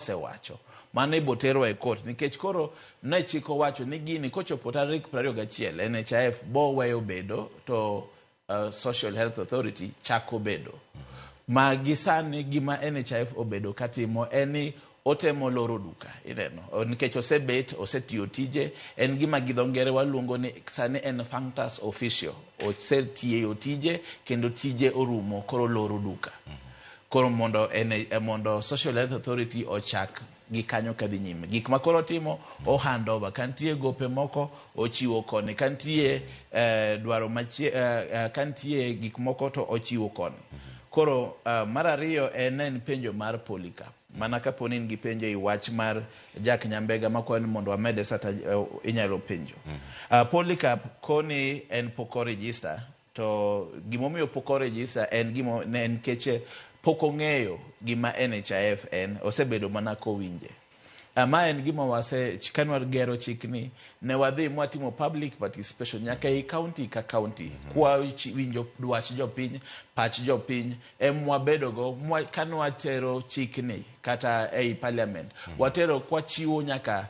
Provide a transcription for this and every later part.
Osewacho. Mano iboterwa e court nikech koro ne chik owacho ni gini kochopo tarik 21 NHIF bo weyo bedo to Social Health Authority chako bedo. Ma gi sani gima NHIF obedo katimo en ni otemo loro duka ineno nikech osebet osetiyo tije en gima gi dho ngere waluongo ni sani en functus officio osetiyo tije kendo tije orumo koro loro duka. Koro mondo en, mondo Social Health Authority ochak gi kanyo kadhi nyime. Gik ma koro otimo, o hand over. Ka nitie gope moko, ochiwo koni. Ka nitie dwaro machie, ka nitie gik moko to ochiwo koni. Koro mar ariyo en en penjo mar Polycarp. Mana kapo ni in gi penjo ei wach mar Jack Nyambega makwayo ni mondo wamede sata inyalo penjo. Polycarp koni en pok o register To gimomiyo pok o register en gimo ne en nikech pok ong'eyo gima NHIF en, osebedo mana kowinje. Ma en gima wase, kane wagero chikni, ne wadhi mwatimo public participation nyaka ei county ka county, kwa winjo dwach jopiny, pach jopiny, em wabedogo, mwa, kane watero chikni kata ei parliament, watero kwachiwo nyaka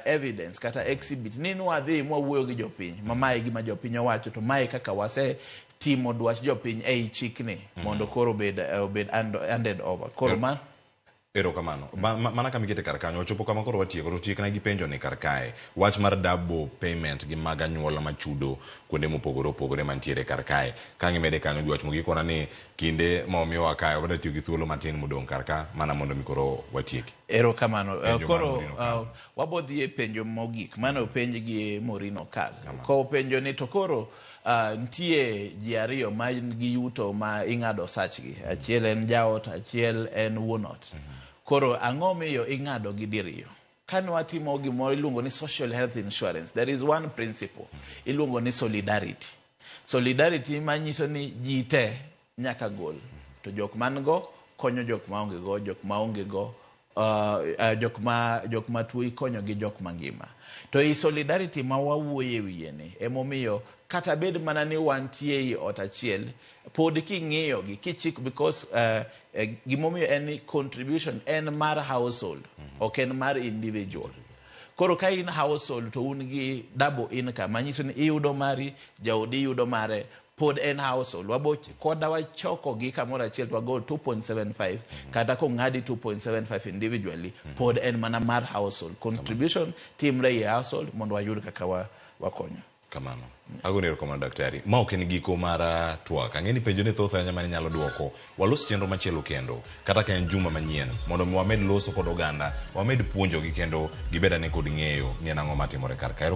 evidence kata exhibit ni nwadhi mwawuoyo gi jopiny ma mae gima jopiny owacho to mae kaka wase timo dwach jopiny ei chikni mondo koro obed handed over koro ma Erokamano. Mana kama ikete kar kanyo, wachopo kama koro watieko, to tiekna gi penjo ni kar kae. Wach mar double payment gi mag anyuola machudo kuonde mopogore opogore mantiere kar kae. Ka ang' imede kanyo gi wach mogik, ikona ni kinde ma omiwa kae, wabiro tiyo gi thuolo matin modong' kar ka mana mondo mi koro watieki. Erokamano. Penjo mar Koro Maureen Okal. Wabo dhi e penjo mogik mane openj gi Maureen Okal. Kopenjo ni to koro nitie ji ariyo ma gi yuto ma ing'ado sachgi. Achiel en jaot, achiel en wuon ot. Koro ang'o miyo ing'ado gi diriyo? Kane watimo gimoro iluongo ni social health insurance, there is one principle iluongo ni solidarity. Solidarity manyiso ni ji te nyaka gol. To jok man go konyo jok maonge go, jok maonge go jok ma tuo ikonyo gi jok mangima. To i solidarity ma wawuoye wiye ni emomiyo kata bed mana ni wantie ei ot achiel, pod king'iyo gi kichiko because gimomiyo en ni contribution en mar household, ok en mar individual. Koro ka in household to un gi double income, manyiso ni iyudo mari, jaodi yudo mare, pod en household. Wabo koda wachoko gi kamoro achiel to wagol 2.75 kata kong'adi 2.75 individually, pod en mana mar household. Contribution timre ei household mondo wayud kaka wakonyo. Kamano. Agoni erokamano daktari. Ma ok en giko mar twak. Ang'e ni penjo ne thoth ahinya mane inyalo duoko. Walos chenro machielo kendo, kata ka en juma manyien, mondo mi wamed loso kod oganda, wamed puonjogi kendo gibed ane kod ng'eyo ni en ang'o matimore kar ka.